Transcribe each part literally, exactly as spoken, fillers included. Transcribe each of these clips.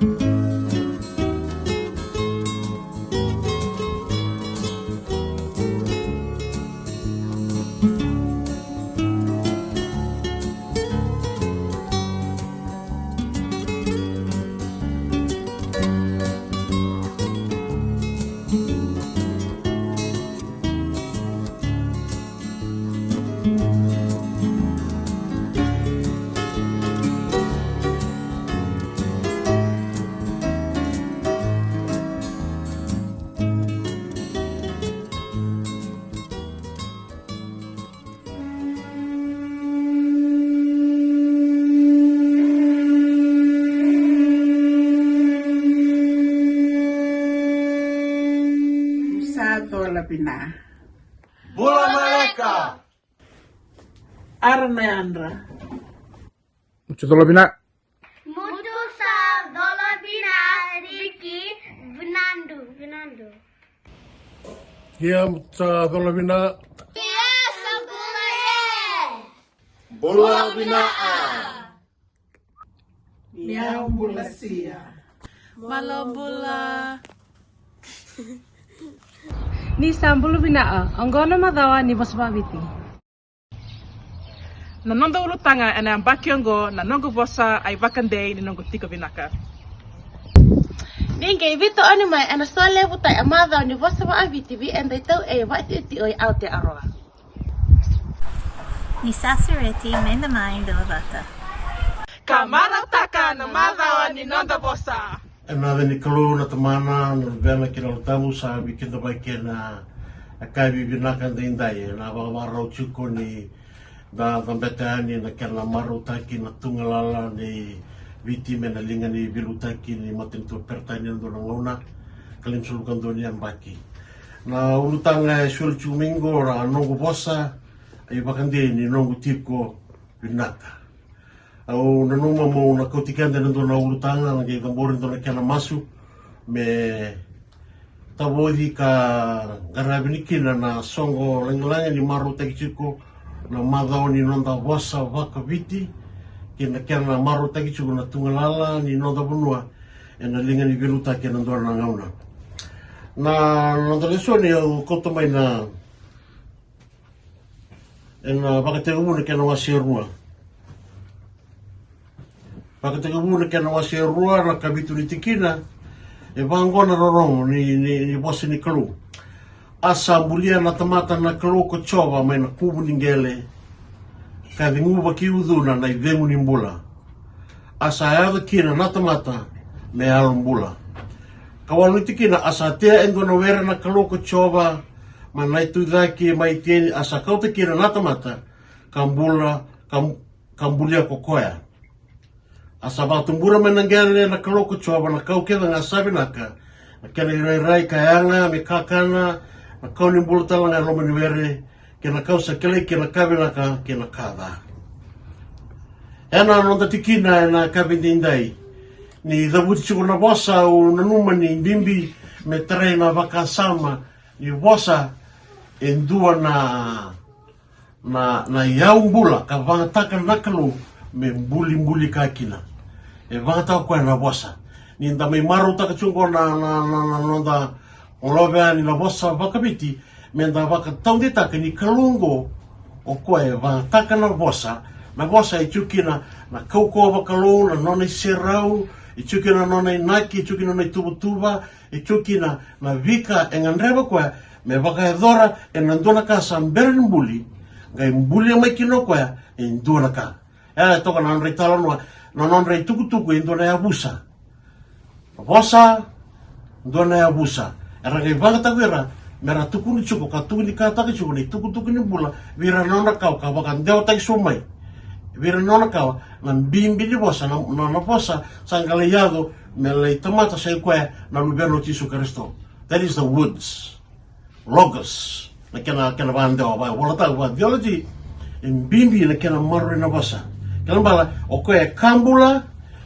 Sa cola vina. Bula maleka. Ara na yadra. Mutu cola vina. Mutu sa cola vina, Riki. Vinadu, vinadu. Ia, mutu sa cola vina. Ia, sa bula e. Bula vina a. Ni au bula sia. Malo bula. Ni sa bula vina a. Oqo na macawa ni vosa vakaviti. Na noda ulutaga ena yabaki oqo, na noqu vosa, a ivakadei ni noqu tiko vinaka. Ni qai veitauni mai ena so levu tai a macawa ni vosa vakaviti vei eda i tau e vakaitiotio i Aotearoa. Ni sa sureti me da mai duavata. Ka marautaka na macawa ni noda vosa. Ena yaca ni Kalou na Tamana, na Luvena kei na Yalo Tabu, sa vei keda vaka ena yakavi vinaka daidai, ena vakavakarau tiko ni da cabeta yani na kena marautaki na tugalala ni Viti mai na liga ni veiliutaki ni matanitu o Peritania ena dua na gauna ka limasagavulu ka dua ni yabaki. Na ulutaga e soli tiko mai qo, na noqu vosa, a ivakadei ni noqu tiko vinaka. Au nanuma meu na kauti keda ena dua na ulutaga, na qai cabori dua na kena masu me tavoci ka qaravi ni kina na soqo lagilagi ni marautaki tiko na macawa ni noda vosa vakaviti, kei na kena marautaki tiko na tugalala ni noda vanua ena liga ni veiliutaki ena dua na gauna. Na noda lesoni au kauta mai na ena Vakatekivu na kena wase e rua. Vakatekivu na kena wase e rua, na kavitu ni tikina, e vaqo na rorogo ni, ni, ni vosa ni Kalou. A sa bulia na tamata na Kalou ko Jiova mai na kuvu ni qele, ka ceguva ki ucuna na icegu ni bula. A sa yaco kina na tamata me yalo bula. Ka walu ni tikina, a sa tea e dua na were na Kalou ko Jiova mai na nai tucake mai Iteni, a sa kauta kina na tamata ka bula, ka, ka bulia ko koya. A sa vakatubura mai na qele na Kalou ko Jiova na kau kece ga sa vinaka, na kena irairai ka yaga me kakana, na kau ni bula tale ga e loma ni were, kei na kau sa kilai kina ka vinaka kei na ka ca. Ena noda tikina ena yakavi daidai, ni cavuti tiko na vosa, au nanuma ni bibi me tarai na vakasama ni vosa e dua na, na, na iyau bula ka vagataka na Kalou me bulibuli ka kina. E vagataka koya na vosa. Ni da mai marautaka tiko qo na, na, na, na noda love yani na vosa vakaviti, me da vakataudeitaka ni Kalou oqo, o koya e vagataka na vosa. Na vosa e tiko kina na kaukauwa vakalou, na nona iserau, e tiko kina na nona inaki, e tiko kina na nona ituvatuva, e tiko kina na veika e gadreva koya me vakayacora ena dua na ka sa bera ni buli, qai bulia mai kina o koya e dua na ka. E toka na nodra italanoa, na nodra itukutuku e dua na yavusa. Na vosa, dua na yavusa. Era qai vagataka ira me ra tukuni tiko ka tukunikataka tiko na itukutuku ni bula vei ira na nodra kawa ka vakadewataki sobu mai vei ira na nodra kawa na bibi ni vosa, na, na, na vosa sa qai lai yaco me lai tamata sa i koya na Luvena o Jisu Karisito. That is the words. Logos, na kena, kena vakadewa, vaka, volataka vaka theology, e bibi na kena maroroi na vosa. Kena bala, o koya e ka bula,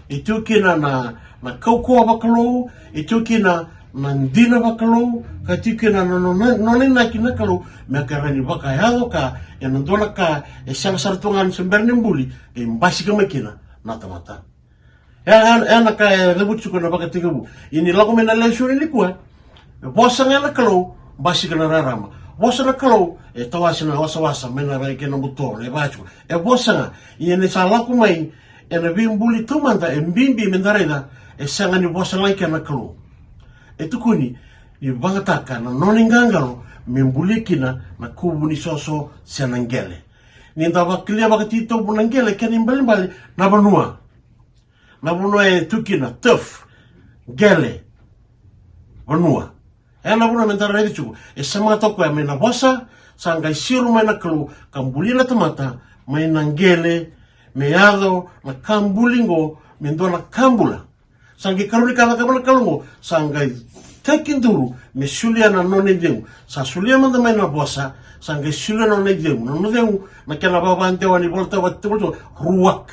e tiko kina na, na kaukauwa vakalou, e tiko kina na dina vakalou, ka tiko kina na, na, na, nona inaki na Kalou, me ka rawa ni vakayaco ka, ena dua na ka, e sega sara tu ga ni se bera ni buli, e basika mai kina na tamata. E, e, e na ka e cavuti tiko na Vakatekivu. Ia ni lako mai na lesoni nikua, e vosa ga na Kalou, basika na rarama. Vosa na Kalou, e tawasi na wasawasa mai na rai kei na buto, na e vaka tiko. E vosa ga, ia ni sa lako mai e na veibuli taumada, e bibi me da raica, e sega ni vosa lagi kina na Kalou. E tukuni ni vagataka na nona iqaqalo me bulia kina na kuvu ni soso se na qele. Ni da vakilia vakatitobu na qele, kena ibalebale na vanua. Na vanua e tu kina, turf, qele, vanua. E na vanua me da raica tiko, e semata o koya mai na vosa, sa qai siro mai na Kalou ka bulia na tamata mai na qele, me yaco na ka buli qo me dua na ka bula. Sa qai karua ni ka cakava na Kalou qo, sa qai tekiduru me solia na nona icegu. Sa solia mada mai na vosa, sa qai solia na nona icegu. Na nona icegu, na kena vavadewa ni Volatabu, Volatabu, ruak,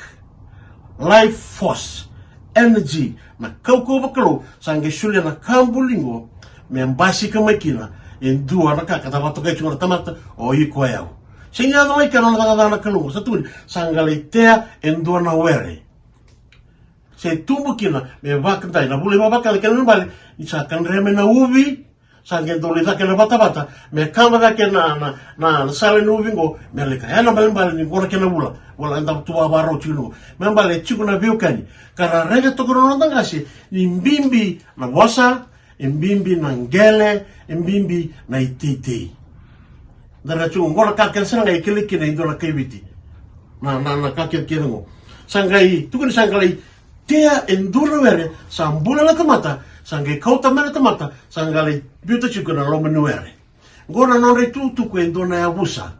life force, energy, na kaukauwa vakalou, sa qai solia na ka buli qo me basika mai kina e dua na ka ka da vakatokai tiko na tamata, o iko, o yau. Sega ni yaco mai kina na nona cakacaka na Kalou qo, sa tukuni, sa qai lai tea e dua na were. Se tubu kina me vakadai, na vula i vavakala, kena ibalebale ni sa kadre mai na uvi, sa qai dau lai caka na vatavata me kaba cake na, na, na, na sala ni uvi qo me lai ka. E na ibalebale ni qo na kena vula, vula eda tu vavarau tiko qo. Me bale e tiko na veiwekani ka ra raica toka na noda qase ni bibi na vosa, e bibi na qele, e bibi na iteitei. Da raica tiko qo na ka kece sara ga e kilai kina e dua na kai Viti. Na, na, na ka kece kece qo. Sa qai tukuni, sa qai lai tea e dua na were, sa bula na tamata, sa qai kauta mai na tamata, sa qai lai biuta tiko na loma ni were. Qo na nodra itukutuku e dua na yavusa.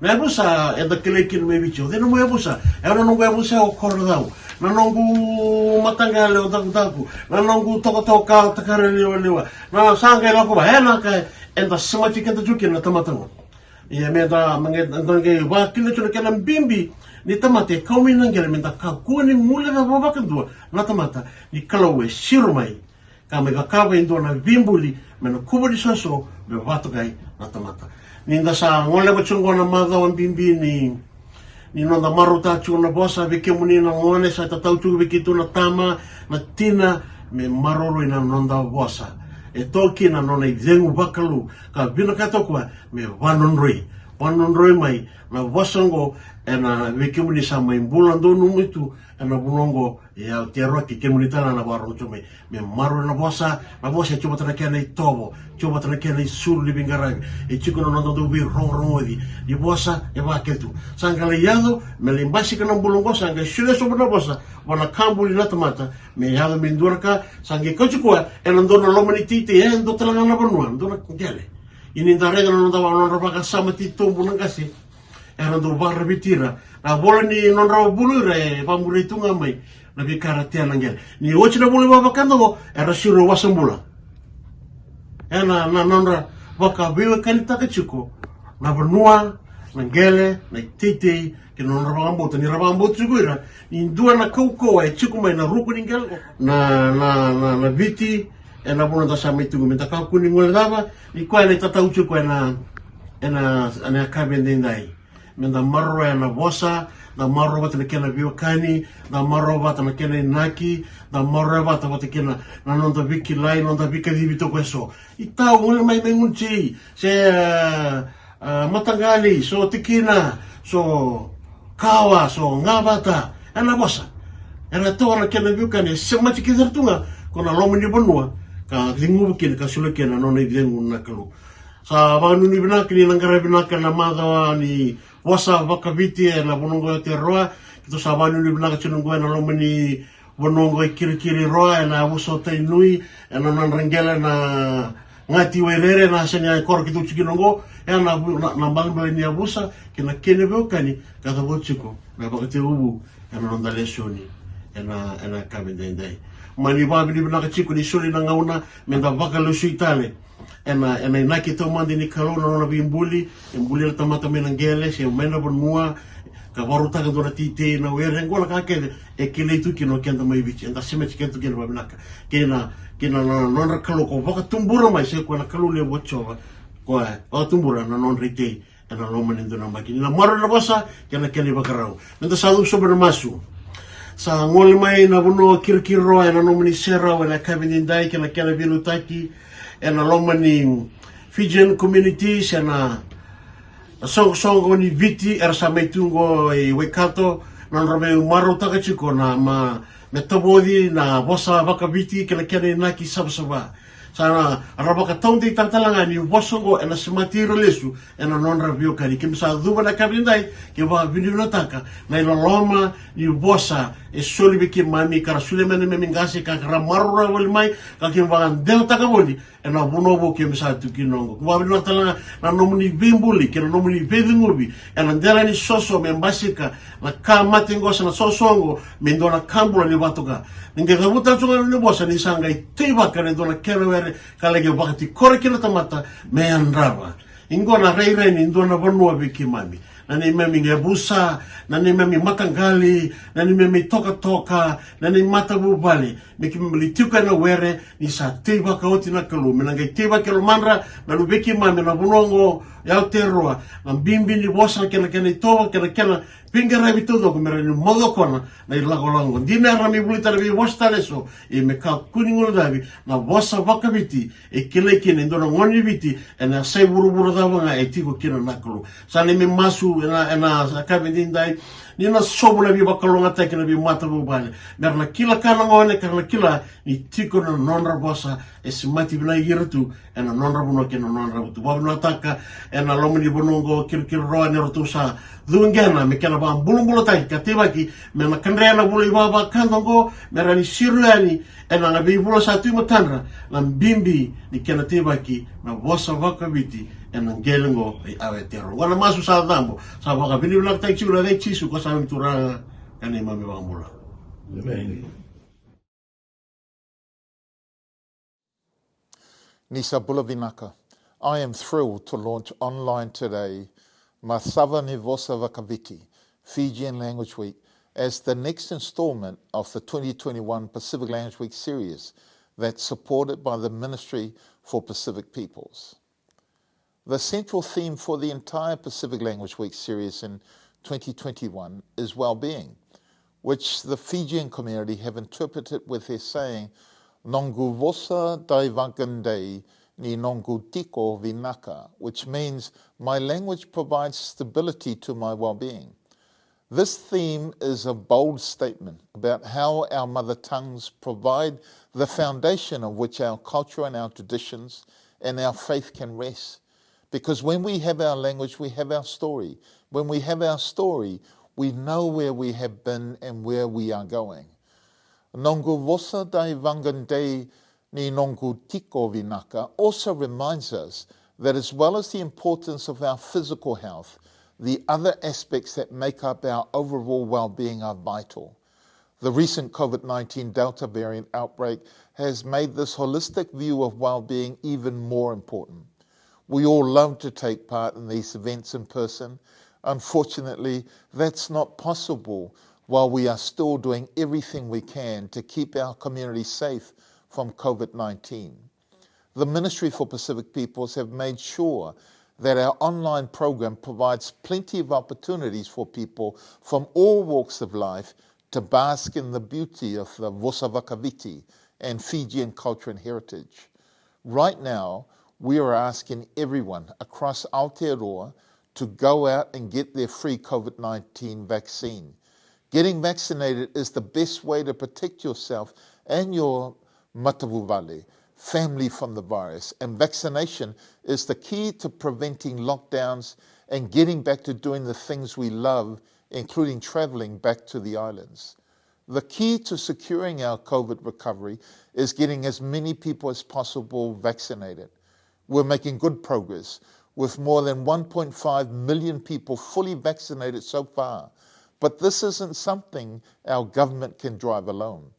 Na yavusa eda kilai kina mai Viti. O cei nomu yavusa? E, na noqu yavusa o Korocau. Na noqu mataqali o Dakudaku. Na noqu tokatoka o Takaraliwaliwa. Na, sa qai lako va, e na ka eda semati keda tiko kina na tamata qo. Ia me da, me da, da qai vakila tiko na kena bibi ni tamata e kau mai na qele, me da kakua ni guilecava vakadua na tamata ni Kalou e siro mai ka mai cakava e dua na veibuli mai na kuvu ni soso me vakatokai na tamata. Ni da sa goleva tiko qo na macawa bibi ni, ni noda marautaka tiko na vosa, vei kemuni na gone, sa tatau tiko vei keitou na tama, na tina, me maroroi na noda vosa. E toki na nona icegu vakalou ka vinakata o koya me vanodroi, vanodroi mai na vosa oqo. E na, vei kemuni sa mai bula donu mai tu e na vanua oqo, ia o Teroa kei kemuni tale ga na vakarorogo tiko mai, me maroroi na vosa. Na vosa e tiko vata na kena itovo, tiko vata na kena isulu ni veiqaravi. E tiko na noda dau veirogorogoci ni vosa e vaka kece tu. Sa qai lai yaco me lai basika na bula oqo, sa qai solia sobu na vosa vua na ka buli na tamata, me yaco me dua na ka, sa qai kauti koya e na dua na loma ni teitei, e dua tale ga na vanua, dua na qele. Ia ni da raica na noda, nodra vakasama titobu na qase, era dau vakararavi ira. Na vola ni nodra vuli ira e vakamuria tu ga mai na veika era tea na qele. Ni oti na vula i vavakada oqo, era siro e wasa bula. E na, na nodra vakaveiwekanitaka tiko na vanua, na qele, na iteitei, kei na nodra vakabauta. Ni ra vakabauta tiko ira ni dua na kaukauwa e tiko mai na ruku ni qele, na, na, na, na Viti, e na vanua da sa mai tu qo, me da kakua ni guilecava ni koya e na itatau tiko e na, e na, e na yakavi edaidai. Me da maroroya na vosa, da maroroya vata na kena veiwekani, da maroroya vata na kena inaki, da maroroya vata, vata kei na, na noda veikilai, noda veikacivi toka eso. Itau, gole mai, mai gunu tei, se, e, e, mataqali, so tikina, so kawa, so gavata, e na vosa. E na toka na kena veiwekani, e semati kece tu ga ko na loma ni vanua ka ceguva kina, ka solia kina na nona icegu na Kalou. Sa vakanuinui vinaka ni na qaravi vinaka na macawa ni vosa vakaviti e na vanua oqo e Aotearoa. Keitou sa vakanuinui vinaka tiko oqo e na loma ni vanua oqo e Kirikiriroa, e na yavusa o Tainui, e na nodra qele na Gati Wairere, na yasana e koro keitou tiko kina oqo. E na vu-, na, na balebale ni yavusa kei na kena veiwekani ka cavuta tiko na Vakatekivu e na noda lesoni e na, e na yakavi edaidai. Mani vakavinavinaka tiko ni soli na gauna me da vakalesui tale e na, e na inaki taumada ni Kalou, na nona veibuli, e buli na tamata mai na qele se mai na vanua, ka vakarautaka e dua na teitei, na were, qo na ka kece e kilai tu kina o keda mai Viti, eda semati keda tu kina vakavinaka. Kei na, kei na, na nodra Kalou ko vakatubura mai, se koya na Kalou levu o Jiova, koya e vakatubura na nodra itei e na loma ni dua na yabaki. Ni na maroroi na vosa kei na kena ivakarau. Me da sa cuva sobu e na masu. Sa gole mai na vanua Kirikiriroa ena nomuni serau ena yakavi nidai kei na kena veiliutaki ena loma ni Fijian communities ena soqosoqo ni Viti era sa mai tu qo i Waikato, na nodra mai marautaka tiko na ma me tavoci na vosa vakaviti kei na kena inaki savasava. Sa na ra vakataudeitaka tale ga ni vosa oqo ena semati ira lesu ena nodra veiwekani. Keimami sa cuva na yakavi nidai, keimami vakavinavinakataka na iloloma ni vosa e soli vei keimami ka ra solia mai na neimami qase ka ra maroroya voli mai ka keimami vakadeitaka voli ena vanua vou keimami sa tu kina oqo. Keimami vakavinavinakataka tale ga na nomuni veibuli kei na nomuni veiceguvi ena dela ni soso me basika na ka mate oqo se na soso oqo me dua na ka bula ni vakatoka. Ni qai cavuta tu ga na nomuni vosa ni sa qai teivaka na dua na kena were ka laki vakatikora kina tamata me yadrava. Oqo na rairai ni dua na vanua vei keimami, na neimami yavusa, na neimami mataqali, na neimami tokatoka, na neimami matavuvale, me keimami lai tiko ena were ni sa teivaka oti na Kalou. Me na qai teivaka e lomadra na luvei keimami ena vanua oqo i Aotearoa, na bibi ni vosa kei na kena itovo kei na kena veiqaravi taucoko me rawa ni maucokona na ilakolako oqo. Dina era mai volita na veivosa tale eso, ia me kakua ni guilecavi na vosa vakaviti e kilai kina e dua na gone ni Viti ena yasai vuravura cava ga e tiko kina na Kalou. Sa neimami masu ena, ena yakavi nidai ni na sobu na veivakalougatataki na veimatavuvale me ra na kila ka na gone ka ra na kila ni tiko na nodra vosa e semati vinaka ira tu ena nodra vanua kei na nodra vutu. Vakavinavinakataka ena loma ni vanua oqo Kirikiriroa ni ratou sa cuqena me kena vakabulabulataki ka teivaki me na kadre na vula ivakavakada oqo me rawa ni siro yani ena veivula sa tu i matadra na bibi ni kena teivaki na vosa vakaviti ena qele oqo i Aotearoa. Oqo na masu sa cabo, sa vakavinavinakataki tiko na yaca i Jisu ko sa neimami Turaga ka neimami iVakabula. Emeni. Ni sa bula vinaka. I am thrilled to launch online today Macava ni Vosa Vakaviti, Fijian Language Week, as the next installment of the twenty twenty-one Pacific Language Week series that's supported by the Ministry for Pacific Peoples. The central theme for the entire Pacific Language Week series in twenty twenty-one is well-being, which the Fijian community have interpreted with their saying, "Noqu vosa daivagadei ni noqu tiko vinaka," which means, "My language provides stability to my well-being." This theme is a bold statement about how our mother tongues provide the foundation on which our culture and our traditions and our faith can rest. Because when we have our language, we have our story. When we have our story, we know where we have been and where we are going. Noqu vosa daivagadei ni noqu tiko vinaka also reminds us that as well as the importance of our physical health, the other aspects that make up our overall well-being are vital. The recent COVID nineteen Delta variant outbreak has made this holistic view of well-being even more important. We all love to take part in these events in person. Unfortunately, that's not possible while we are still doing everything we can to keep our community safe from COVID nineteen. The Ministry for Pacific Peoples have made sure that our online program provides plenty of opportunities for people from all walks of life to bask in the beauty of the Vosa Vakaviti and Fijian culture and heritage. Right now, we are asking everyone across Aotearoa to go out and get their free COVID nineteen vaccine. Getting vaccinated is the best way to protect yourself and your matavuvale, family from the virus, and vaccination is the key to preventing lockdowns and getting back to doing the things we love, including travelling back to the islands. The key to securing our COVID recovery is getting as many people as possible vaccinated. We're making good progress, with more than one point five million people fully vaccinated so far. But this isn't something our government can drive alone.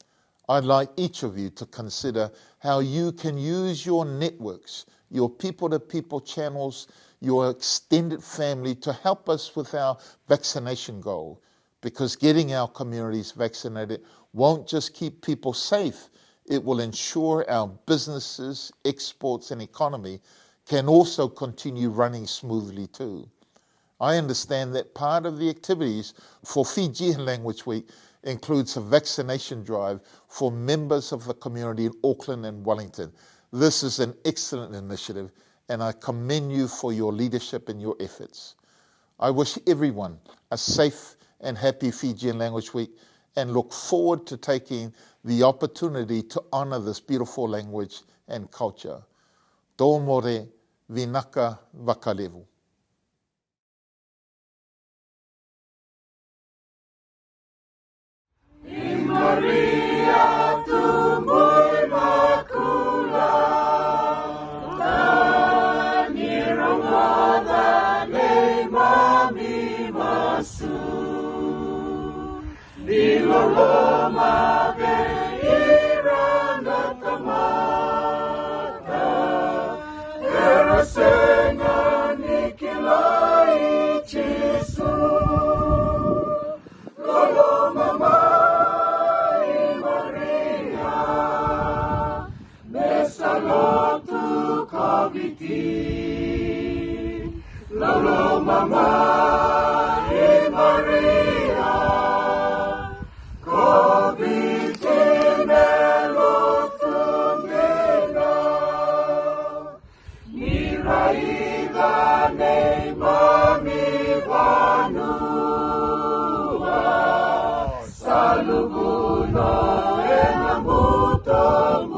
I'd like each of you to consider how you can use your networks, your people-to-people channels, your extended family to help us with our vaccination goal. Because getting our communities vaccinated won't just keep people safe, it will ensure our businesses, exports and economy can also continue running smoothly too. I understand that part of the activities for Fijian Language Week includes a vaccination drive for members of the community in Auckland and Wellington. This is an excellent initiative, and I commend you for your leadership and your efforts. I wish everyone a safe and happy Fijian Language Week and look forward to taking the opportunity to honour this beautiful language and culture. Tomore, vinaka vakalevu. I Maria tubu imakulata, ni rogoca neimami masu. Ni loloma vei ira na tamata era sega ni kilai Jisu. Loloma mai Maria, me sa lotu ko Viti. Loloma mai Maria, ko Viti me lotu dina. Ni raica neimami vanua sa luvuno ena butobuto.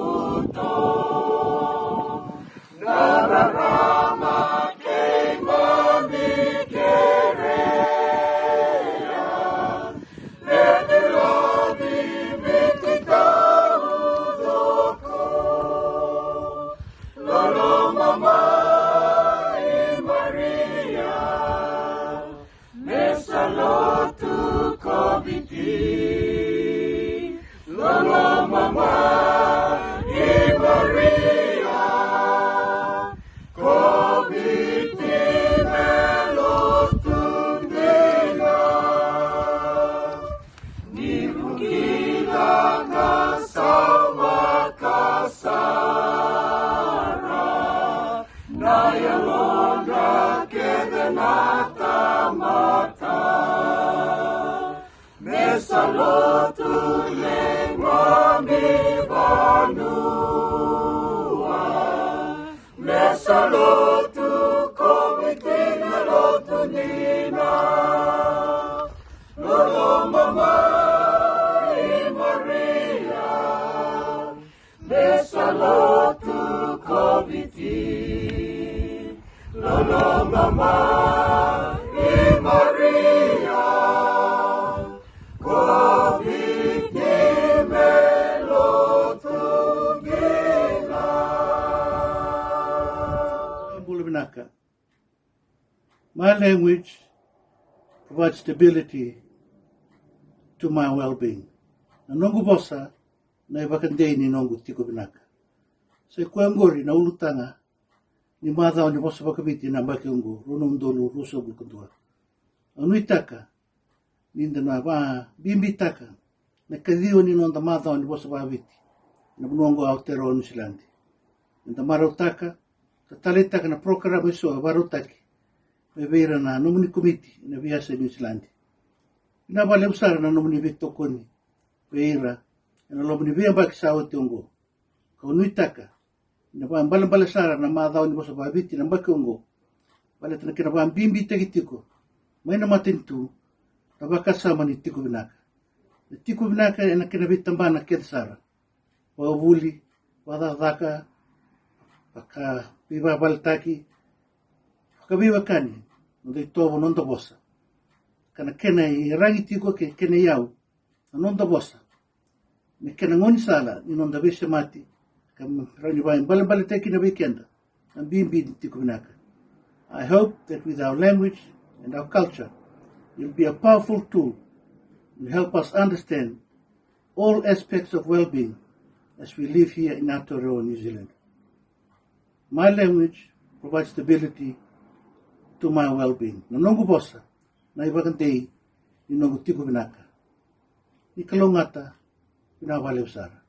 Na rarama keimami kerea, e ni lovi Viti taucoko. Loloma mai Maria, me sa lotu ko Viti. Loloma mai Maria, ko Viti me lotu dina. Ni vukilaka saumaka sara na yalodra kece na tamata. Me sa lotu neimami vanua. Me sa lotu ko Viti na lotu dina. Loloma mai Maria, me sa lotu ko Viti. Loloma mai Maria, ko Viti me lotu dina. Bula vinaka. My language provides stability to my well-being. Na noqu vosa na ivakadei ni noqu tiko vinaka. Sa i koya oqori na ulutaga ni macawa ni vosa vakaviti na yabaki oqo, rua na udolu ruasagavulu ka dua. Au nuitaka ni da na vakabibitaka na ikaciwa ni noda macawa ni vosa vakaviti ena vanua oqo o Aotearoa, Niusiladi. Ni da marautaka ka taleitaka na parokaramu eso e vakarautaki mai vei ira na nomuni komiti ena veiyasa e Niusiladi. Vinaka vakalevu sara na nomuni veitokoni vei ira ena loma ni veiyabaki sa oti oqo. Kau nuitaka ni na vakaibalebale sara na macawa ni vosa vakaviti na yabaki oqo, baleta na kena vakabibitaki tiko mai na matanitu na vakasama ni tiko vinaka. Na tiko vinaka ena kena veitabana kece sara: vakavuli, vakacakacaka, vakaveivakavaletaki, vakaveiwekani, noda itovo, noda vosa, ka na kena iyaragi tiko kei kena iyau na noda vosa me kena gaunisala ni noda veisemati, ka rawa ni vakaibalebaletaki kina vei keda na bibi ni tiko vinaka. I hope that with our language and our culture, it will be a powerful tool and help us understand all aspects of well-being as we live here in Aotearoa, New Zealand. My language provides stability to my well-being. Na noqu vosa na ivakadei ni noqu tiko vinaka. Ni kalougata, vinaka vakalevu sara.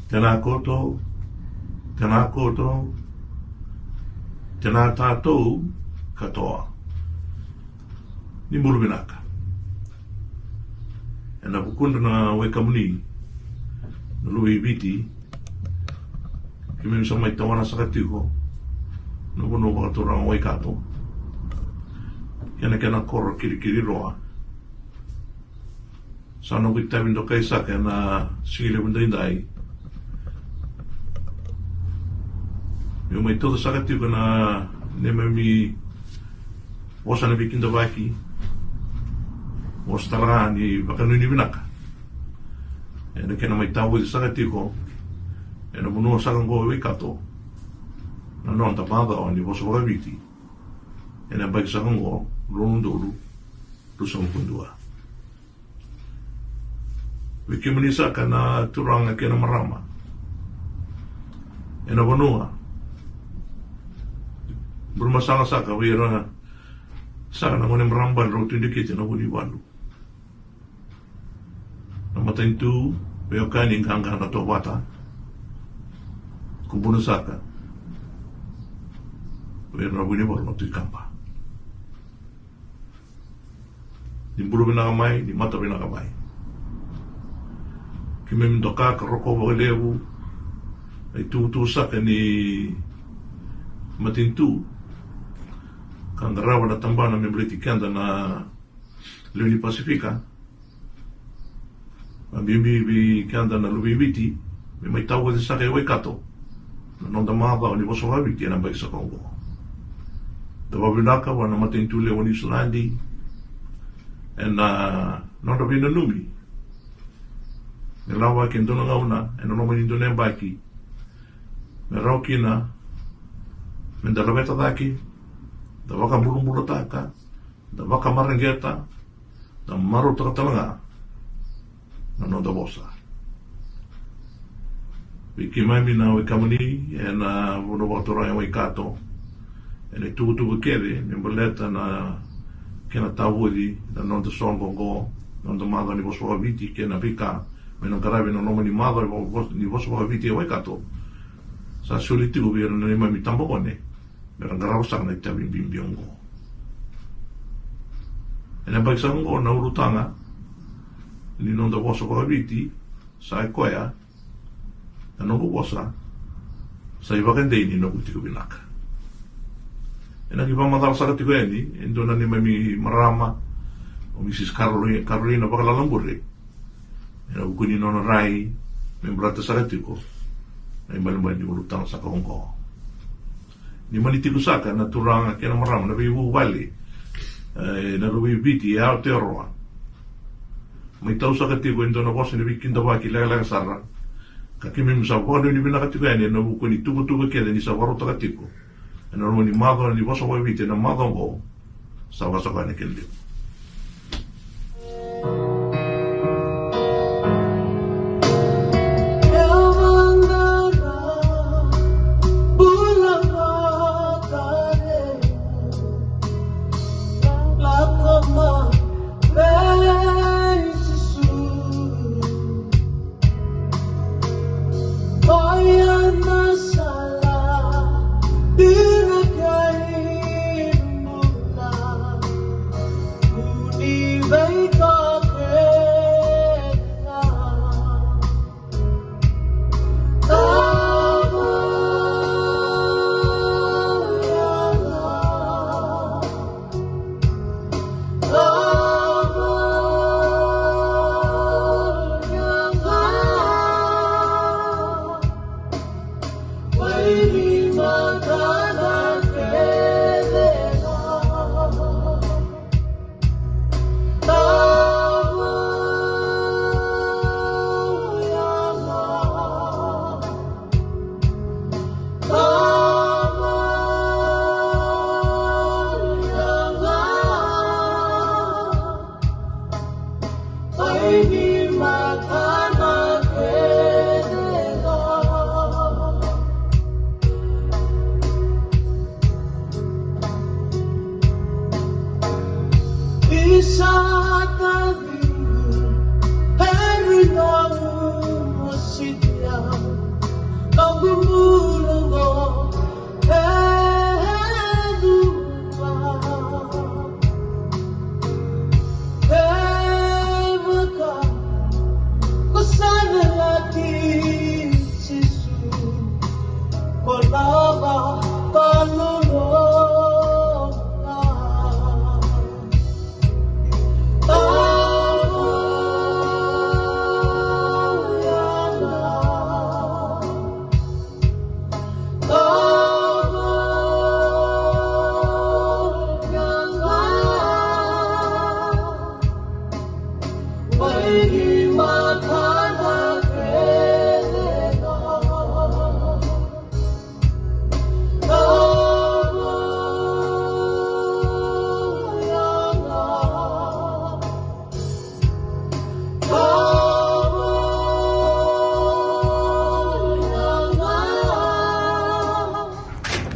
Tena koutou, tena koutou, tena tatou katoa. Ni bula vinaka. Ena vukudra na wekamuni na luve i Viti, keimami sa mai tawana saka tiko na vanua vakaturaga o Waikato, kei na kena koro Kirikiriroa. Sa noqu itavi dokai saka ena siga levu daidai meu mai tauca saka tiko na neimami vosa ni veikidavaki, vosa tale ga ni vakanuinui vinaka ena kena mai tavoci saka tiko ena vanua saka oqo e Waikato na noda macawa ni vosa vakaviti ena yabaki saka oqo, rua na udolu ruasagavulu ka dua. Vei kemuni saka na turaga kei na marama ena vanua, bulumasaga saka vei ira saka na gone marama bale rau tu dikiti na Vunivalu. Na matanitu veiwekani qaqa na Tovata, kubuna saka vei ira na Vunivalu na Tui Kaba. Ni bula vinaka mai, ni mata vinaka mai. Keimami doka ka rokova vakalevu na ituvatuva saka ni matanitu ka qarava na tabana me baleti keda na lewe ni Pasifika, vakabibi vei keda na luve i Viti, me mai tavoci saka e Waikato na noda macawa ni vosa vakaviti ena yabaki saka oqo. Da vakavinaka vua na matanitu levu o Niusiladi ena nodra veinanumi me lavaki e dua na gauna ena loma ni dua na yabaki me rawa kina me da laveta cake, da vakabulabulataka, da vakamareqeta, da marautaka tale ga na noda vosa. Vei keimami na wekamuni ena vanua vakaturaga e Waikato, ena ituvatuva kece me baleta na kena tavoci na noda soqo oqo, noda macawa ni vosa vakaviti kei na veika me na qaravi ena loma ni macawa ni vo-, ni vosa vakaviti e Waikato, sa soli tiko vei ira na neimami tabagone me ra qarava saka na itavi bibi oqo. Ena yabaki saka oqo na ulutaga ni noda vosa vakaviti sa i koya na noqu vosa sa ivakadei ni noqu tiko vinaka. Ena qai vakamacala saka tiko yani e dua na neimami marama, o Misis Karolina, Karolina Vakalalabure, ena vuku ni nona rai me baleta saka tiko na ibalebale ni ulutaga saka oqo. Ni mani tiko saka na turaga kei na marama, na veivuvale, e, na luve i Viti e Aotearoa, mai tau saka tiko e dua na vosa ni veikidavaki lekaleka sara, ka keimami sa vakanuinui vinaka tiko yani ena vuku ni tuvatuva kece ni sa vakarautaka tiko ena loma ni macawa ni vosa vakaviti ena macawa oqo. Sa vakasakana kina levu.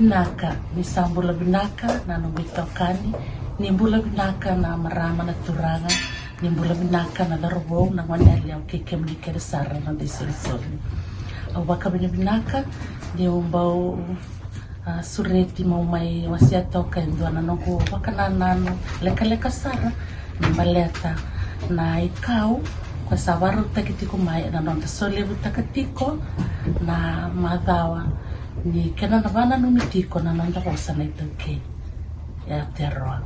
Vinaka, ni sa bula vinaka na noqu itokani, ni bula vinaka na marama, na turaga, ni bula vinaka na cauravou, na goneyalewa kei kemuni kece sara na noda isolisoli. Au vakavinavinaka niu bau, a, sureti meu mai wasea toka e dua na noqu vakanananu lekaleka sara, me baleta na ikau ka sa vakarautaki tiko mai ena noda solevutaka tiko na macawa ni kena na vakananumi tiko na noda vosa na iTaukei e Aotearoa.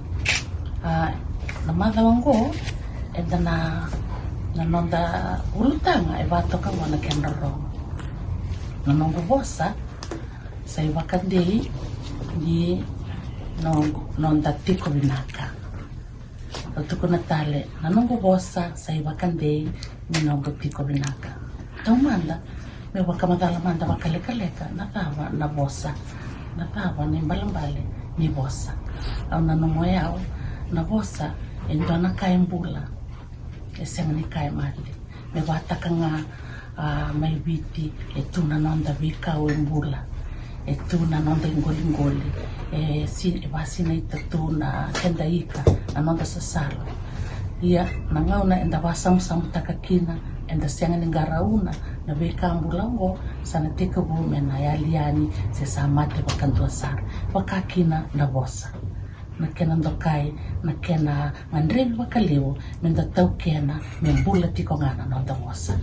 A, na macawa oqo eda na, na noda ulutaga e vakatoka oqo na kena rorogo: Na noqu vosa sa ivakadei ni no-, noda tiko vinaka. Au tukuna tale: Na noqu vosa sa ivakadei ni noqu tiko vinaka. Taumada, meu vakamacala mada vakalekaleka na cava na vosa. Na cava na ibalebale ni vosa? Au nanuma o yau, na vosa e dua na ka e bula, e sega ni ka e mate. Me vakataka ga, a, mai Viti, e tu na noda veikau e bula, e tu na noda iqoliqoli, e si-, e vakasinaita tu na keda ika, na noda sasalo. Ia, na gauna eda vakasamusamutaka kina, eda sega ni qarauna na veika bula oqo, sa na tekivu me na yali yani se sa mate vakadua sara. Vaka kina na vosa, na kena dokai, na kena gadrevi vakalevu meda taukena me bula tiko ga na noda vosa.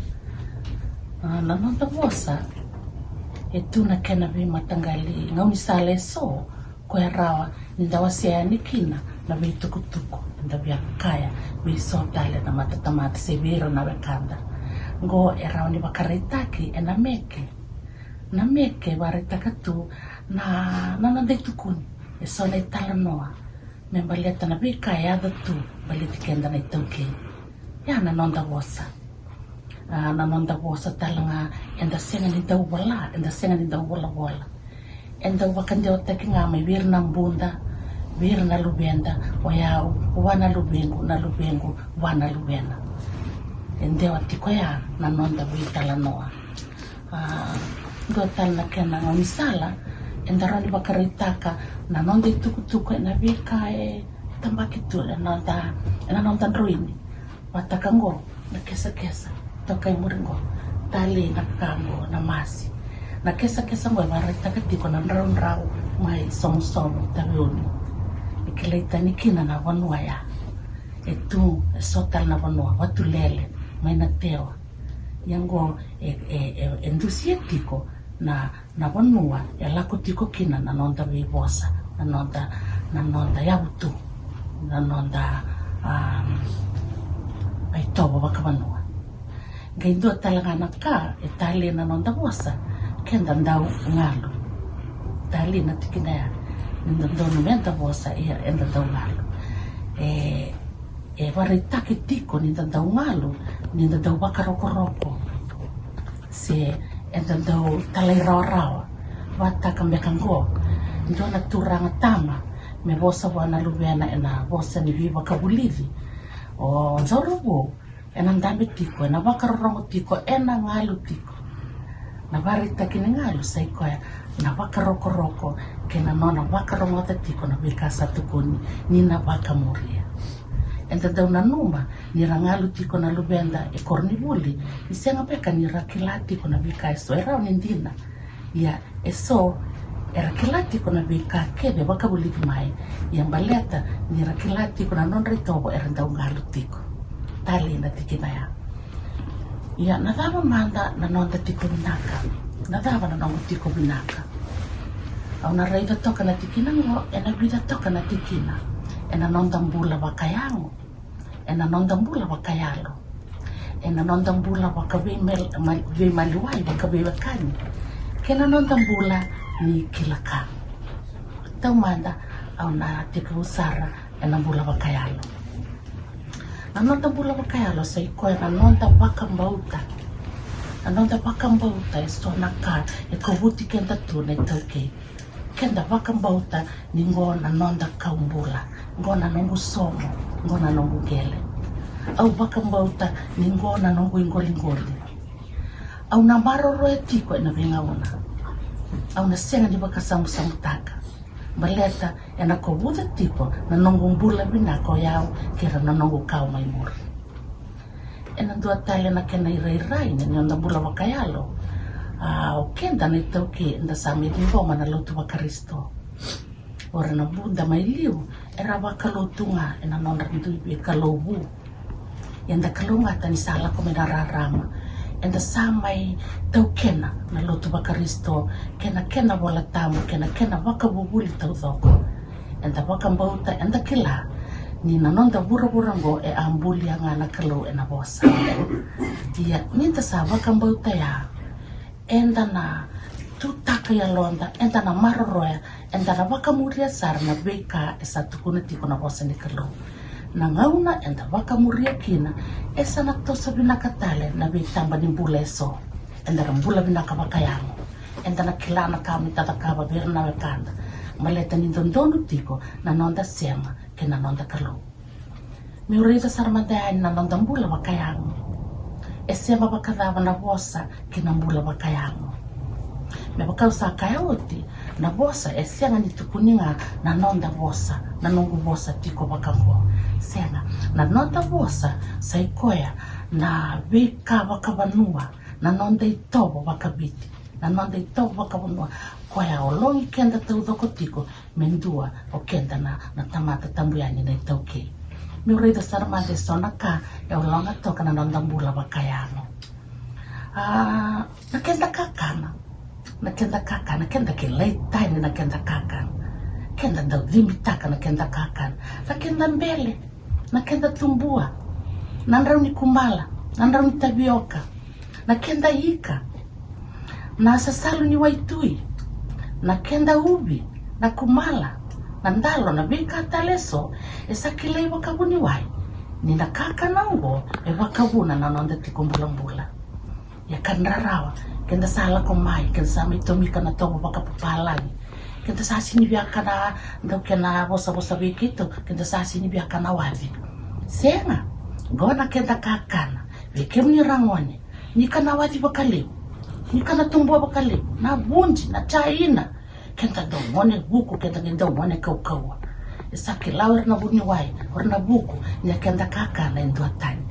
A, na noda vosa e tu na kena veimataqali gaunisala eso, ko e rawa ni da wasea yani kina na veitukutuku eda via kaya vei so tale na matatamata se vei ira na wekada. Oqo e rawa ni vakaraitaki ena meke. Na meke e vakaraitaka tu na, na noda itukuni, eso na italanoa me baleta na veika e yaco tu baleti keda na iTaukei. Ia na noda vosa. A, na noda vosa tale ga, eda sega ni dau vola, eda sega ni dau volavola. E dau vakadewataki ga mai vei ira na buda, vei ira na luveda, o yau, vua na luvequ, na luvequ, vua na luvena. E dewa tiko ya na noda veitalanoa. A, dua tale na kena gaunisala, eda rawa ni vakaraitaka na noda itukutuku ena veika e tabaki tu ena noda, ena noda droini. Vakataka oqo, na kesakesa toka e muri oqo, talei na ka oqo, na masi. Na kesakesa oqo e vakaraitaka tiko na draudrau mai Somosomo, Taveuni. E kilai tani kina na vanua ya. E tu eso tale na vanua, Vatulele, mai Natewa. Ia oqo e, e, e, e dusia tiko na, na vanua e lako tiko kina na noda veivosa, na noda, na noda yavutu, na noda, a, itovo vakavanua. Qai dua tale ga na ka e talei na noda vosa, keda dau galu. Talei na tikina ya, ni da dodonu meda vosa, ia eda dau galu. E, e vakaraitaki tiko ni da dau galu ni da dau vakarokoroko se eda dau talairawarawa. Vakataka beka oqo, dua na turaga tama me vosa vua na luvena ena vosa ni veivakavulici. O cauravou ena dabe tiko, ena vakarorogo tiko, ena galu tiko. Na vakaraitaki ni galu sa i koya na vakarokoroko kei na nona vakarogota tiko na veika sa tukuni ni na vakamuria. Eda dau nanuma ni ra galu tiko na luveda e koronivuli, ni sega beka ni ra kila tiko na veika eso e rawa ni dina. Ia eso era kila tiko na veika kece vakavulici mai, ia baleta ni ra kila tiko na nodra itovo era dau galu tiko. Talei na tikina ya. Ia na cava mada na noda tiko vinaka? Na cava na noda tiko vinaka? Au na raica toka na tikina oqo ena vica toka na tikina. Ena noda bula vakayago, ena noda bula vakayalo, ena noda bula vakaveimaliwai, vakaveiwekani, kei na noda bula ni kila ka. Taumada, au na tekivu sara ena bula vakayalo. Na noda bula vakayalo sa i koya na noda vakabauta. Na noda vakabauta eso na ka e kovuti keda tu na iTaukei. Keda vakabauta ni qo na noda kaubula, qo na noqu somo, qo na noqu qele. Au vakabauta ni qo na noqu iqoliqoli. Au na maroroya tiko ena veigauna. Au na sega ni vakasamusamutaka baleta ena kovuta tiko na noqu bula vinaka o yau kei ira na noqu kawa mai muri. Ena dua tale na kena irairai na noda bula vakayalo. A, o keda na iTaukei eda sa mai ciqoma na lotu vaKarisito. O ira na Buda mai liu era vakalou tu ga ena nodra dui veikalou vu. Eda kalougata ni sa lako mai na rarama, eda sa mai taukena na lotu vaKarisito kei na kena iVolatabu kei na kena vakavuvuli taucoko. Eda vakabauta, eda kila ni na noda vuravura oqo e a bulia ga na Kalou ena vosa. Ia ni da sa vakabauta ya, eda na tutaka yaloda, eda na maroroya, eda na vakamuria sara na veika e sa tukuna tiko na vosa ni Kalou. Na gauna eda vakamuria kina, e sa na toso vinaka tale na veitaba ni bula eso. Eda na bula vinaka vakayago. Eda na kila na ka me da cakava vei ira na wekada, baleta ni dodonu tiko na noda sema kei na noda Kalou. Meu raica sara mada yani na noda bula vakayago. E sema vakacava na vosa kei na bula vakayago? Me vaka au sa kaya oti, na vosa e sega ni tukuni ga na noda vosa, na noqu vosa tiko vaka oqo. Sega, na noda vosa sa i koya na veika vakavanua, na noda itovo vakaviti, na noda itovo vakavanua, koya ologi keda taucoko tiko me dua o keda na, na tamata tabu yani na iTaukei. Meu raica sara mada eso na ka e ologa toka na noda bula vakayago. A, na keda kakana, na keda kakana, keda kilai tani na keda kakana. Keda dau cibitaka na keda kakana. Na keda bele, na keda tubua, na drau ni kumala, na drau ni tavioka, na keda ika, na sasalu ni waitui, na keda uvi, na kumala, na dalo, na veika tale eso e sa kilai vakavuniwai. Ni na kakana oqo e vakavuna na noda tiko bulabula. Ia ka rarawa, keda sa lako mai, keda sa mai tomika na tovo vakapapalagi. Keda sa sini via kana dau kena vosavosa vei keitou, keda sa sini via kana waci. Sega, qo na keda kakana, vei kemuni ra gone, ni kana waci vakalevu, ni kana tubua vakalevu, na vudi, na jaina. Keda dau gone vuku, keda qai dau gone kaukauwa. E sa kila o ira na vuniwai, o ira na vuku, ni a keda kakana e dua tani.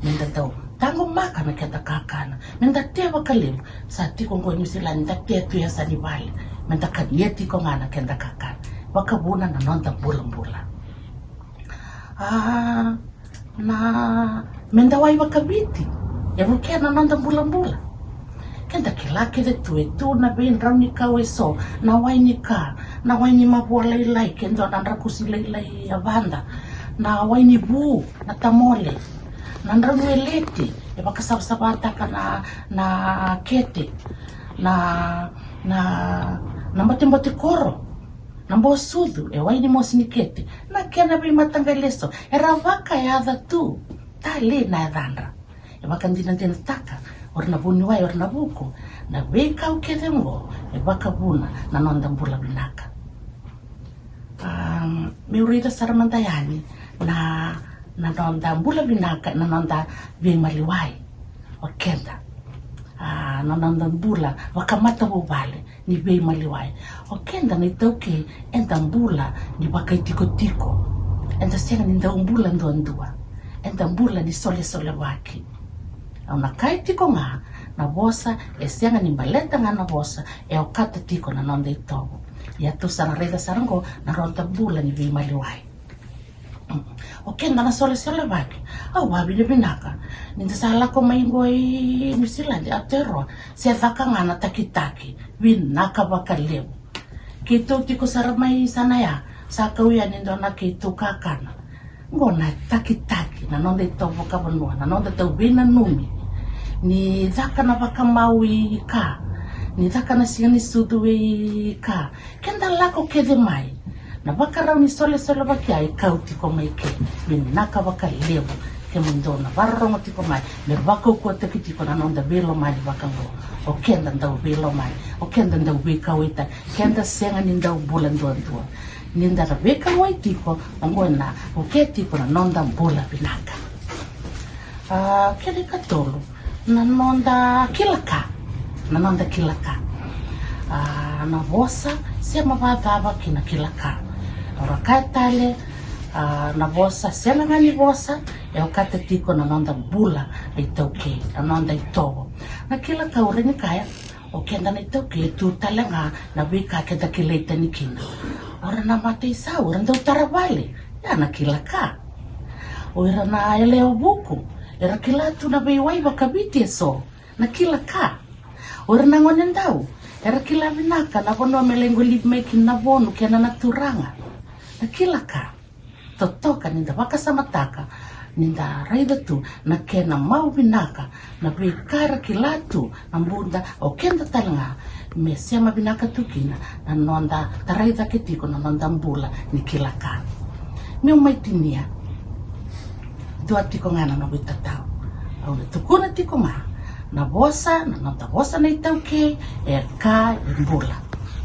Meda dau taqomaka na keda kakana, meda tea vakalevu. Sa tiko oqo e Niusiladi, da tea tu e yasa ni vale, meda kania tiko ga na keda kakana. Vakavuna na noda bulabula. A, na, meda wai vakaviti, e vukea na noda bulabula. Keda kila kece tu e tu na veidrau ni kau eso, na wai ni ka, na wai ni mavoa lailai, ke dua na drakusi lailai yavada, na wai ni vu, na tamole, na drau ni weleti e vakasavasavataka na, na kete, na, na, na batebate koro, na bosucu e wai ni mosi ni kete, na kena veimataqali eso era vakayaca tu. Talei na yacadra. E vakadinadinataka o ira na vuniwai, o ira na vuku, na veikau kece oqo e vakavuna na noda bula vinaka. Am, meu raica sara mada yani na, na noda bula vinaka, na noda veimaliwai. O keda, a, na noda bula vakamatavuvale ni veimaliwai. O keda na iTaukei eda bula ni vakaitikotiko. Eda sega ni dau bula duadua. Eda bula ni solesolevaki. Au na kaya tiko ga, na vosa e sega ni baleta ga na vosa, e okata tiko na noda itovo. Ia tou sa na raica sara oqo na noda bula ni veimaliwai. O keda na solesolevaki. Au a vinavinaka ni da sa lako mai qo i Niusiladi, Aotearoa, se caka ga na takitaki vinaka vakalevu. Keitou tiko sara mai sana ya, sa kau yani e dua na keitou kakana. Qo na takitaki, na noda itovo vakavanua, na noda dau veinanumi. Ni caka na vakamau i ka, ni caka na siga ni sucu i ka. Keda lako kece mai, na vakarau ni solesolevaki e kau tiko mai ke. Vinaka vakalevu kemudou na vakarorogo tiko mai, me vakaukauwataki tiko na noda veilomani vaka oqo. O keda dau veilomani, o keda dau veikauwaitaki, keda sega ni dau bula duadua. Ni da na veikauwai tiko, oqo ena vukea tiko na noda bula vinaka. A, kena ikatolu, na noda kila ka. Na noda kila ka. A, na vosa sema vakacava kei na kila ka. Au ra kaya tale, a, na vosa sega ga ni vosa, e okata tiko na noda bula iTaukei, na noda itovo. Na kila ka au rawa ni kaya, o keda na iTaukei e tu tale ga na veika keda kilai tani kina. O ira na mataisau, o ira dau tara vale, ya na kila ka. O ira na yalewa vuku, era kila tu na veiwai vakaviti eso, na kila ka. O ira na gonedau, era kila vinaka na vanua me lai qolivi mai kina na vonu kei na turaga, na kila ka. Totoka ni da vakasamataka, ni da raica tu na kena mau vinaka, na veika era kila tu na buda, o keda tale ga me sema vinaka tu kina na noda tarai cake tiko na noda bula ni kila ka. Meu mai tinia, dua tiko ga na noqu itatau. Au na tukuna tiko ga, na vosa, na noda vosa na iTaukei, e ka, e bula.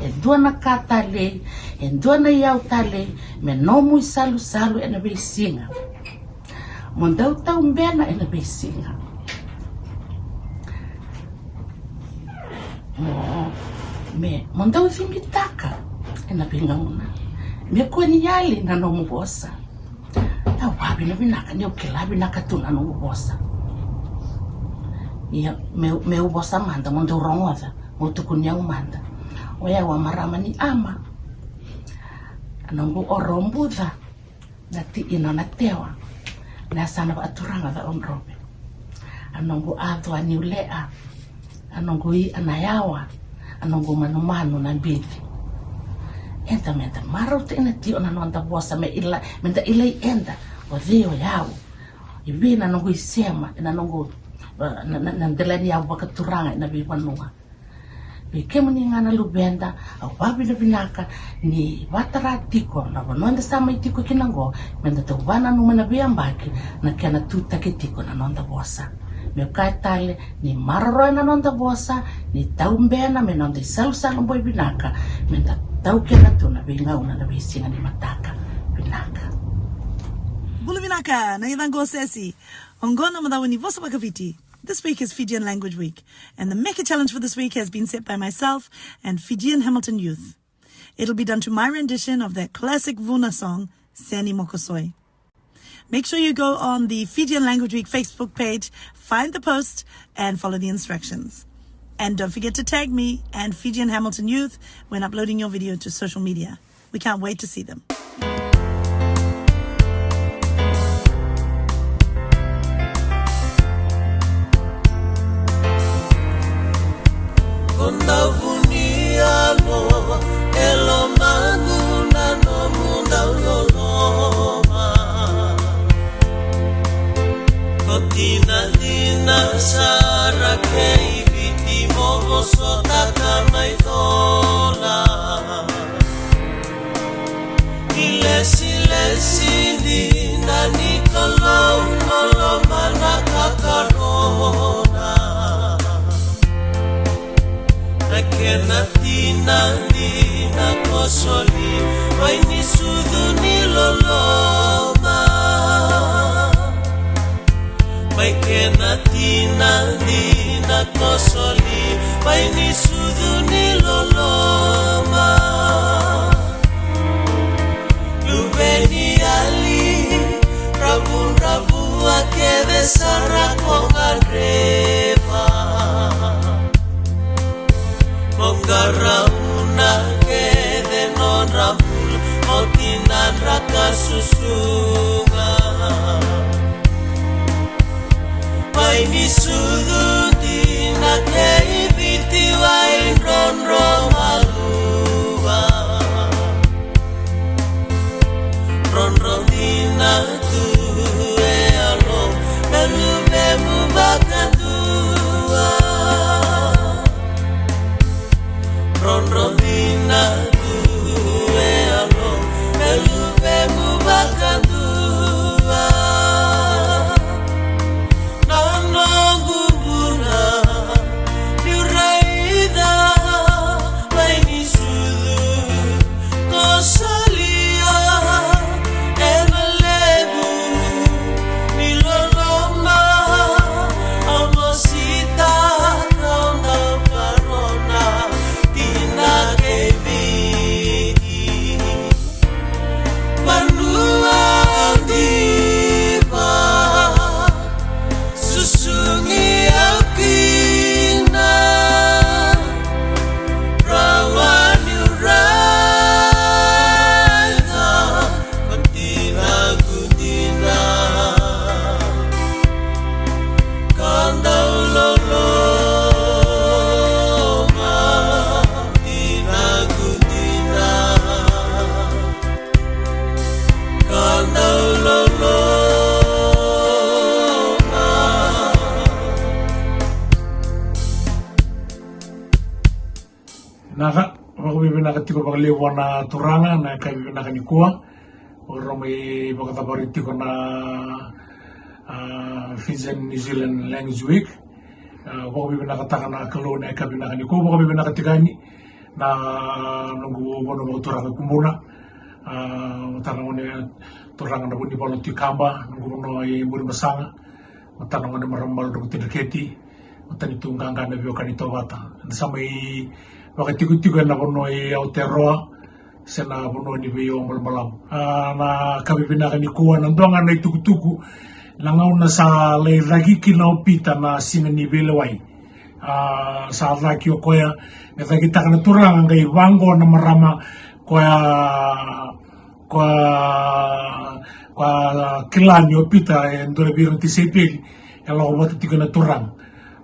E dua na ka talei, e dua na iyau talei, me nomu isalusalu ena veisiga. Mo dau taubena ena veisiga. Mo, me, mo dau cibitaka ena veigauna. Me kua ni yali na nomu vosa. Au vavinavinaka niu kila vinaka tu na nomu vosa. Ia, meu, meu vosa mada, mo dau rogoca, mo tukuni au mada. O yau a marama ni Ama. A noqu oro o Buca, na tiina o Natewa, na yasana vakaturaga o Cakaudrove. A noqu aco a Niulea, a noqu i'a na Yawa, a noqu manumanu na Bici. Eda meda marautaka na tio na noda vosa me ila, meda ilai eda, o cei o yau. I vei na noqu isema, na noqu, eh, na, na, na dela ni yavu vakaturaga ena veivanua. Vei kemuni ga na luveda, au vavinavinaka ni vatara tiko na vanua eda sa mai tiko kina oqo, meda tau vananuma na veiyabaki, na kena tutaki tiko na noda vosa. Meu kaya tale, ni maroroya na noda vosa, ni taubena me noda isalusalu boi vinaka, meda taukena tu na veigauna na veisiga ni mataka. Vinaka. Bula vinaka, na yacaqu o Sesi. Oqo na macawa ni vosa vakaviti. This week is Fijian Language Week, and the meke challenge for this week has been set by myself and Fijian Hamilton Youth. It'll be done to my rendition of that classic Vuna song, Seni Mokosoi. Make sure you go on the Fijian Language Week Facebook page, find the post, and follow the instructions. And don't forget to tag me and Fijian Hamilton Youth when uploading your video to social media. We can't wait to see them. Ko dau vuniyalo e lomaqu na nomu dau loloma. Ko tinadina sara kei Viti mo vosota ka mai cola. Ni lesilesi dina ni Kalou, loloma na kakarona. Na kena tina dina ko soli mai ni sucu ni loloma. Mai kena tina dina ko soli mai ni sucu ni loloma. Luve ni yali, dravudravua kece sara ko gadreva. Ko qarauna kece nodra bula, ko tinadra ka susuga. Mai ni sucu dina kei Viti, Wai, Drodro, Maluva. Drodro dina tu e yalo, me luvemu vakadua. Drodro dina tu e yalo, me luvemu vakadua. Na noqu bula niu raica mai ni sucu ko solia, ena levu Vinaka, vakavinavinaka tiko vakalevu vua na Turaga na yakavi vinaka nikua. Vakarau mai vakacavari tiko na, a, Fijian New Zealand Language Week. A, vakavinavinakataka na Kalou na yakavi vinaka nikua, vakavinavinaka tiko yani na noqu vanua vakaturaga Kubuna. A, matana gone turaga na Vunivalu Tui Kaba, noqu vanua i Burebasaga. Matana gone marama Maludrau Tui Dreketi, matanitu qaqa na veiwekani Tovata. Eda sa mai vakatikotiko ena vanua i Aotearoa, se na vanua ni veiwekani balavu. A, na yakavi vinaka nikua, na dua ga na itukutuku, na gauna sa lai caki kina o Pita na siga ni veilewai. A, sa caki o koya, me cakitaka na Turaga qai vaqo na marama koya, koya, koya kila ni o Pita e dua vei ira na tisaipeli e lako vata tiko na Turaga.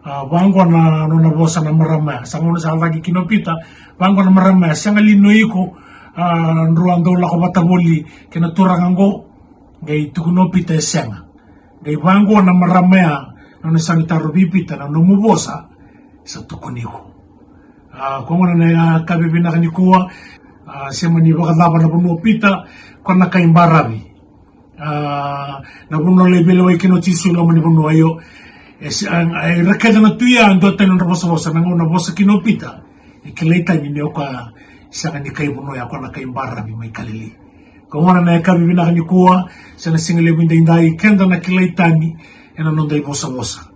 A, vaqo na nona vosa na marama ya. Sa gauna sa caki kina o Pita, vaqo na marama ya, sega li ni o iko, a, drau a dau lako vata voli kei na Turaga qo? Qai tukuna o Pita e sega. Qai vaqo na marama ya, na nona sa ni taro vei Pita, na nomu vosa sa tukuni iko. A, koya gona na yakavi vinaka nikua, a, sema ni vakacava na vanua o Pita, koya na kai baravi. A, na vanua lai veilewai kina o Jisu i loma ni vanua, io. E se, a, a, e ra kece na tu ya, dua tani nodra vosavosa, na gauna vosa kina o Pita, e kilai tani ni o koya sega ni kai vanua ya, koya na kai baravi mai Kalili. Koya gona na yakavi vinaka nikua, se na siga levu edaidai, keda na kilai tani ena noda ivosavosa.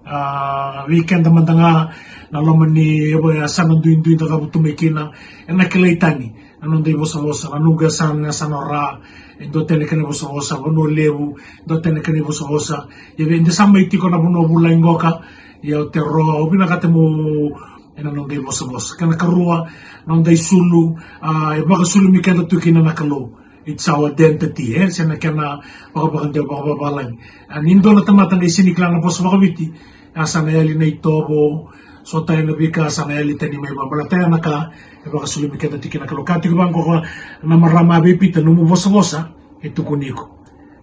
A, vei keda mada ga na loma ni yasana duidui da cavutu mai kina, ena kilai tani na noda ivosavosa, na noqu yasana, na yasana o Ra, e dua tani kena ivosavosa, Vanua Levu, dua tani kena ivosavosa. Ia vei da sa mai tiko na vanua vulagi qoka, ia o Aotearoa, au vinakata mo ena noda ivosavosa. Kena karua, noda isulu, a, e vakasulumi keda tu kina na Kalou. It's our identity, e, se na kena vakavakadewa vakavavalagi. A, ni dua na tamata qai sega ni kila na vosa vakaviti, a, sa na yali na itovo, so tale na veika sa na yali tani mai, vakabalataya na ka e vakasulumi keda tu kina na Kalou. Ka tiko vaqo na marama vei Pita, nomu vosavosa e tukuni iko.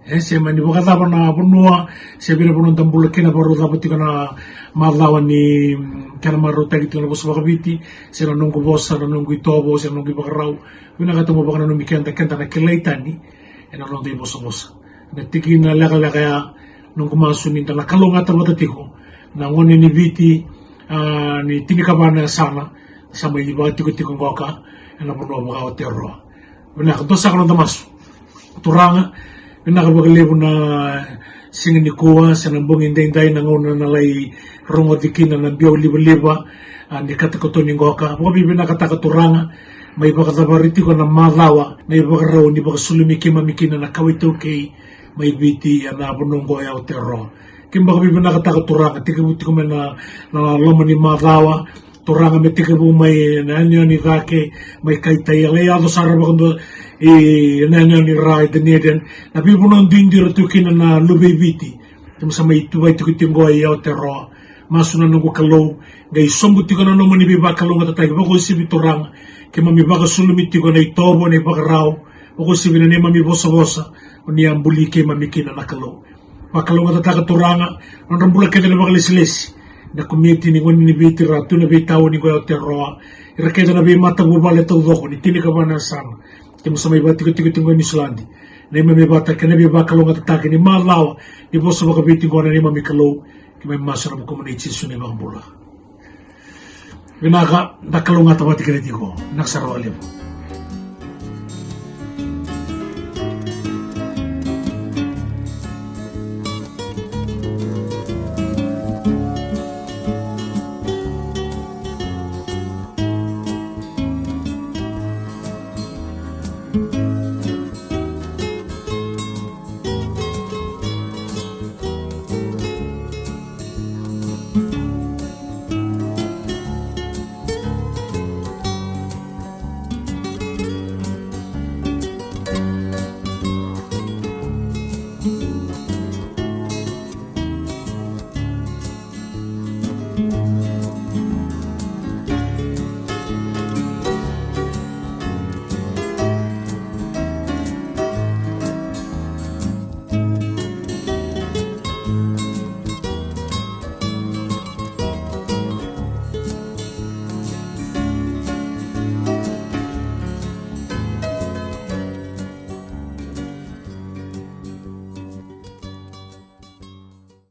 E, se mani vakacava na vanua, se vei na vanua da bula kina, vakarau cava tiko na macawa ni, mm, kena marautaki tiko na vosa vakaviti, se na noqu vosa, na noqu itovo, se na noqu ivakarau. Vinakata mo vakananumi keda, keda na kilai tani ena noda ivosavosa. Na tikina lekaleka ya, noqu masu ni da na kalougata vata tiko na gone ni Viti, a, ni tinikava na yasana, sa mai vakatikotiko qoka ena vanua vaka Aotearoa. Vinaka, dua saka noda masu. Turaga, vinaka vakalevu na siga nikua, se na bogi edaidai, na gauna na lai rogoci kina na biau livaliva, a, ni katokatoni qoka. Vakavinavinakataka Turaga, mai vakacavari tiko na macawa, na ivakarau ni vakasulumi keimami kina na kawa iTaukei mai Viti ena vanua oqo e Aotearoa. Keimami vakavinavinakataka Turaga, tekivu tiko mai na, na loma ni macawa, Turaga, me tekivu mai na yanuyanu i cake, mai Kaitaia, lai yaco sara vakadua ena yanuyanu i Ra, i Dunedin, na veivanua duidui era tu kina na luve i Viti. Keimami sa mai tu vakatikotiko qo i Aotearoa. Masu na noqu Kalou, qai sobu tiko na nomuni veivakalougatataki, vakauasivi Turaga, keimami vakasulumi tiko na itovo, na ivakarau, vakauasivi na neimami vosavosa, o ni a buli keimami kina na Kalou. Vakalougatataka Turaga, nodra bula kece na vakalesilesi, na komiti ni gone ni Viti ra tu ena veitauni qo e Aotearoa, ira kece na veimatavuvale taucoko ni tinikava na yasana. Keimami sa mai vakatikotiko tiko qo e Niusiladi. Neimami vata kei na veivakalougatataki ni macawa ni vosa vakaviti qo na neimami Kalou, keimami masu ena vukumuni Jisu na iVakabula. Vinaka, da kalougata vata kece tiko. Vinaka sara vakalevu.